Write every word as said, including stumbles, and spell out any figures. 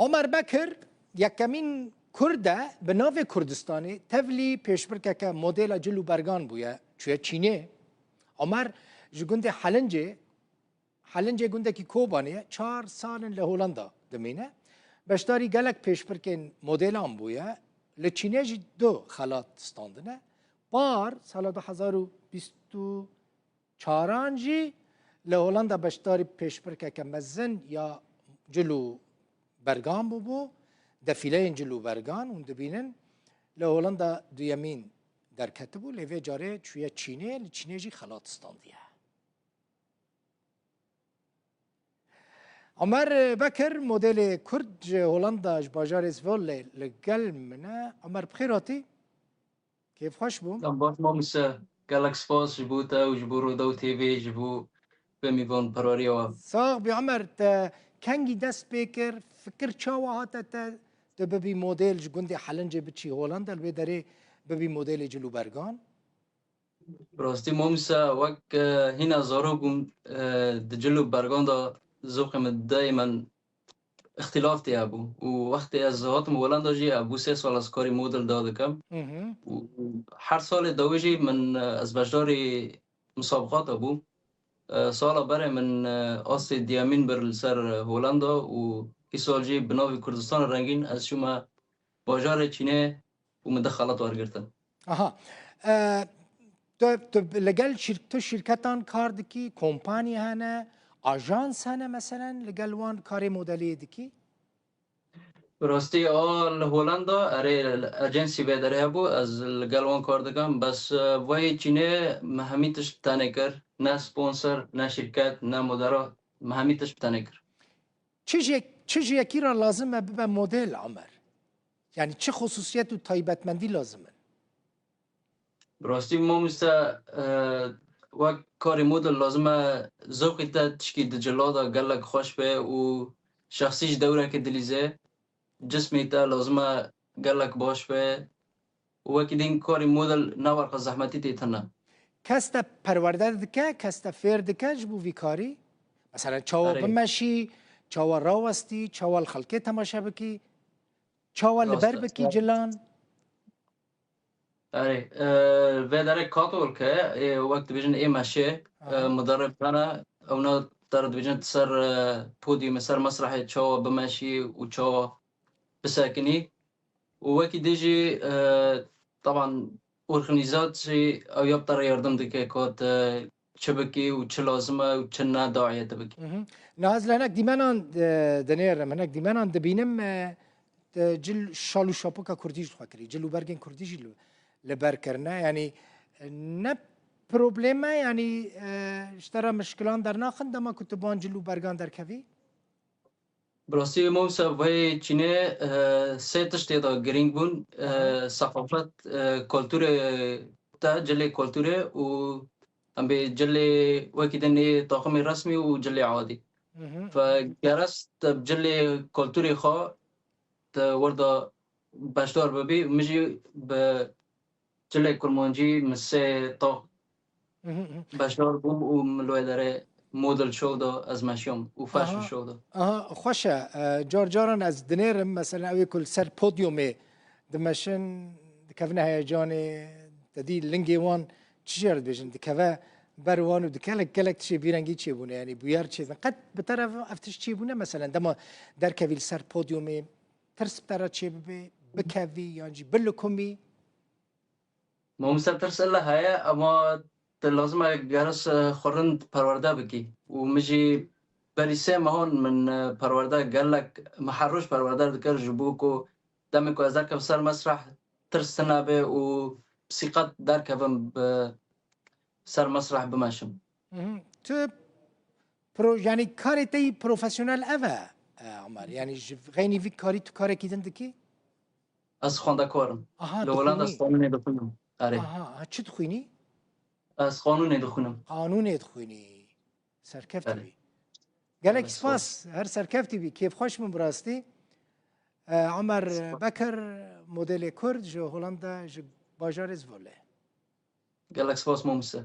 Omer Bekir yekemîn Kurd e bi navê Kurdistanê, tevlî pêşbirkeke modela cil û bergan bûye, çûye Çînê. Omer ji gundê Helincê, Helincê gundekî Kobanê ye, çar sal in li Holanda dimîne. Beşdarî gelek pêşbirkên modelan bûye. Li Çînê jî du xelat standine. Par sala du hezar û bîst û çaran jî li Holanda beşdarî pêşbirkeke mezin ya cil û bergan bûbû, defîleyên cil û bergan hûn dibînin. Li Holanda duyemîn derketibû, lê vê carê çûye Çînê, li Çînê jî xelat standiye. Omer Bekir, modelê Kurd ji Holanda, ji bajarê Zwolle li gel min e. Omer, bi xêr hatî. Kêfxweş bûm. Dem baş mamoste. Gelek spas ji bo te û ji bo Rûdaw T V, ji bo vê mîvanperweriya we. Sax bî Omer, te kengî dest pê kir, fikir çawa hate te, tu bibî model ji gundê Helincê biçî Holanda, li wê derê bibî modelê cil û bergan? Bi rastî mamoste, wek, e, hîna zarok bûm, e, di cil û bergan de zewqê min dayîmen îxtîlaf tê hebû. Û wextê ez hatim Holanda jî, ev bû sê sal ez karî model da dikim. Hı hı. Û, û her salê dawî jî min, e, ez beşdarî misabiqata bûm. E, sala berê min, e, astê diyemîn bir li ser, e, Holanda û îsal jî bi navê Kurdistana Rengîn ez çûme bajarê Çînê û min du xelat wergirtin. Aha. E, tu, tu li gel şîr-, tu şîrketan kar dikî, kompanî hene, ajans hene meselen, li gel wan karê modeliyê dikî? Bi rastî a li Holanda erê ajansî vê derê hebû, ez li gel wan kar dikim, bes, e, vayê Çînê me hemî tişt bi tenê kir, ne sponsor, ne şîrket, ne modera, me hemî tişt bi tenê kir. Çi ji, çi ji yekî re lazim e bibe model, Omer? Yani çi xusûsiyet û taybetmendî lazim in? Bi rastî mamoste, e, wek karê model lazim e zewqê te tişkî di cila de gelek xweş be û şexsî ji dewrekê dilîze, cismê te lazim e gelek baş be. Û wekî din karê model ne werqa zehmetî tê tune. Kes te perwerde dike, kes te fêr dike ji bo vî karî? Mesela çawa Erê. bimeşî, çawa rawestî, çawa li xelkê temaşe bikî, çawa li Rast ber e. bikî cilan? Erê, e, vê derê catwalk e, ê, wek dibêjin ê meşê, e, Aha. mudarib hene, ewna te re dibêjin ser, e, podyumê, ser mesrehê çawa bimeşî û çawa bisekinî. Û wekî dî jî, e, taban organîzat jî ew ya bi te re yardim dike, ka te çi bikî û çi lazim e û çi ne daye tu bikî. Mhm. Niha ez li hinek dîmenan, e, dinêrim, hinek dîmenan dibînim, e, te cil şal û şapoka kurdî ji xwe kirî, cil û bergên kurdî jî li, li ber kirine. Yanî, e, ne problem e, yanî, e, ji te re mişkilan dernaxin dema ku tu ban cil û bergan derkevî? Bi rastî mamoste vê Çînê, e, sê tiştê de girîng bûn. E, Aha. Seqafet, e, kulturê te, cilê kulturê û em bê cilê wekî din ê taximê resmî û cilê adî. Mhm. Fe geres te bi cilê kulturê xwe te werda beşdar bibî. Min jî bi cilê kurmancî min sê tax Mhm, mhm. beşdar bûm û min li wê derê model show da ez meşiyam û fashion Aha. show da. Aha, xweş e. E, car caran ez dinêrim, mesela ew ê ku li ser podyumê dimeşin, dikevine heyecanê, te dî lingê wan çi jê re dibêjin, dikeve ber wan û dikelek gelek tişê vî rengî çêbûne, yanî bûyer çêdin. Qet bi te re ev tişt çêbûne, meselen dema derkevî li ser podyumê, tirs bi te re çêbibe, bikevî yan jî bilikumî? Mamoste, tirs illa heye, ema tu lazim e geres, e, xwe rind perwerde bikî. Û min jî berî sê mehan min, e, perwerde gelek, min her roj perwerde dikir ji bo ku demê ku ez derkevim ser mesreh tirs tune be û bi sîqet derkevim bi ser mesreh bimeşim. Mhm. Tu pro-, yanî karê te yî profesyonel ev e, e, Omer? Yanî ji xeynî vî karî tu karekî din dikî? Ez xwendekar im. Aha, Li Holanda ez dixwînî? qanûnê dixwînim. Erê. Aha, aha, çi dixwînî? Ez qanûnê dixwînim. Qanûnê dixwînî. Serkeftî Erê. bî. Gelek Gelek spas. spas. Her serkeftî bî. Kêfxweş bûm bi rastî. E, Omer Spas. Bekir, modelê Kurd ji Holanda, ji bajarê Zwolle. Gelek spas mamoste.